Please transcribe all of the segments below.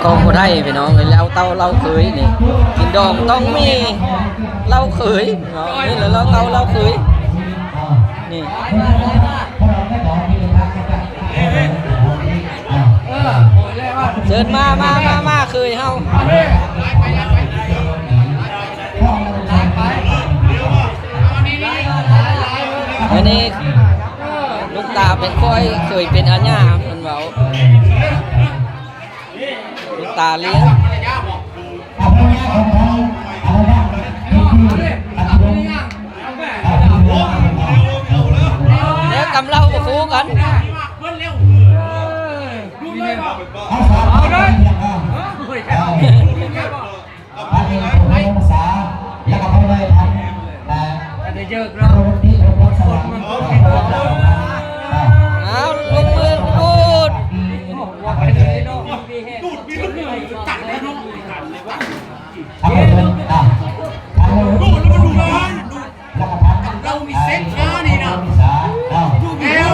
ຂອງຜູ້ໄທພີ່ນ້ອງເອີຍ ເຫຼົ້າເຕົ້າເຫຼົ້າເຂີຍນີ້ ກິນດອງຕ້ອງມີເຫຼົ້າເຂີຍເນາະ ນີ້ແຫຼະເຫຼົ້າເຕົ້າເຫຼົ້າເຂີຍນີ້ ເຊີນມາ ມາ ມາ ມາ ເຂີຍເຮົາ ອັນນີ້ລຸງຕາເປັນຂ້ອຍ ເຂີຍເປັນອາຍາ ເພິ່ນເວົ້າ ລູກຕາລ້ຽງ ແລ້ວກຳເຫຼົ້າບໍ່ຄູ່ກັນ ເອົາເດີ ເອົາເດີ ເອົາລົງມືດູດ ດູດ ມີລູກມືຕັດແລ້ວເນາະ ດູດ ແລ້ວມັນດູດເລີຍ ດູດ ເຮົາມີເຊັດມານີ້ນະ ດູດແລ້ວ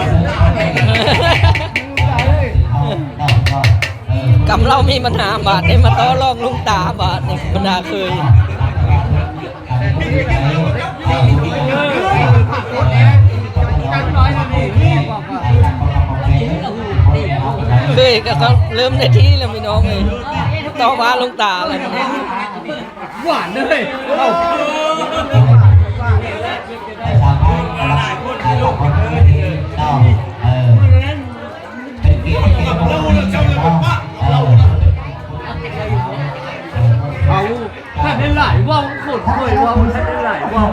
ກຳເລົ່າມີບັນຫາບາດນີ້ ມາຕໍ່ລອງລຸງຕາບາດນີ້ ບັນຫາເຄີຍ ເຄີຍກໍເລີ່ມໄດ້ທີ່ແລ້ວພີ່ນ້ອງເອີຍ ຕໍ່ວ່າລຸງຕາແລ້ວ ຫວານເລີຍ ເອົາ ເອົາ ເອົາ ຖ້າໄດ້ຫຼາຍເວົ້າ ຄົນເຄີຍເວົ້າ ຖ້າໄດ້ຫຼາຍເວົ້າ